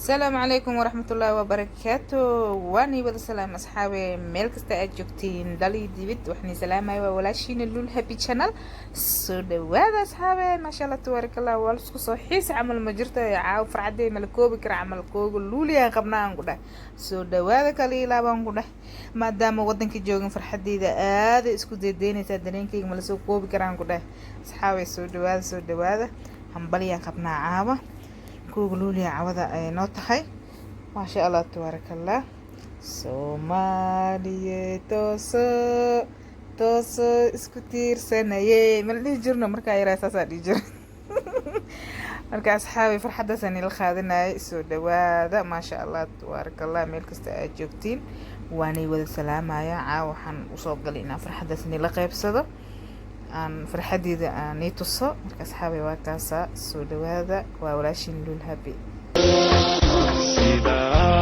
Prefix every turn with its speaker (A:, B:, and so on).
A: Asalaamu calaykum waraxmatullaahi wabarakaatu. Waanii wada salaam, asxaabe, meel kasta aad joogtiin, dal iyo dibid. Waxaan salaamaya waa walaashiina Lul Happy Channel. Soo dhawaada, asxaabe. Maasha Allah, tabaarak Allah. Waa laisku soo xiisa camal ma jirto. Caaw farxadey mala koobi kara camal. Kooga luuliyaan qabnaa aan ku dheh. Soo dhawaada, kala ilaabaan ku dheh. Maadaama wadanka joogin, farxadeyda aaday isku deedeynaysaa. Dareenkayga mala soo koobi karaan ku dheh. Asxaabe, soo dhawaada, soo dhawaada. Hambalyaan qabnaa caawa. Kooga luuliya cawada ay noo tahay. Maasha Allah, tabaaraka Allah. Soomaaliye, tooso, tooso, isku tiirsanaye mala dhihi jirno? Markaa yaraa saasaa dhihi jira. Marka asxaabi, farxaddaasaan ila qaadanayay. Soo dhawaada, maasha Allah, tabaaraka Allah. Meel kasta aad joogtiin waanay wada salaamaya. Caawa waxaan usoo galay inaan farxaddaas nila qeybsado, aan farxadeyda aan nii tuso. Marka asxaabi, waa kaasaa. Soo dhawaada, waa walaashiin Lul Happy.
B: Sida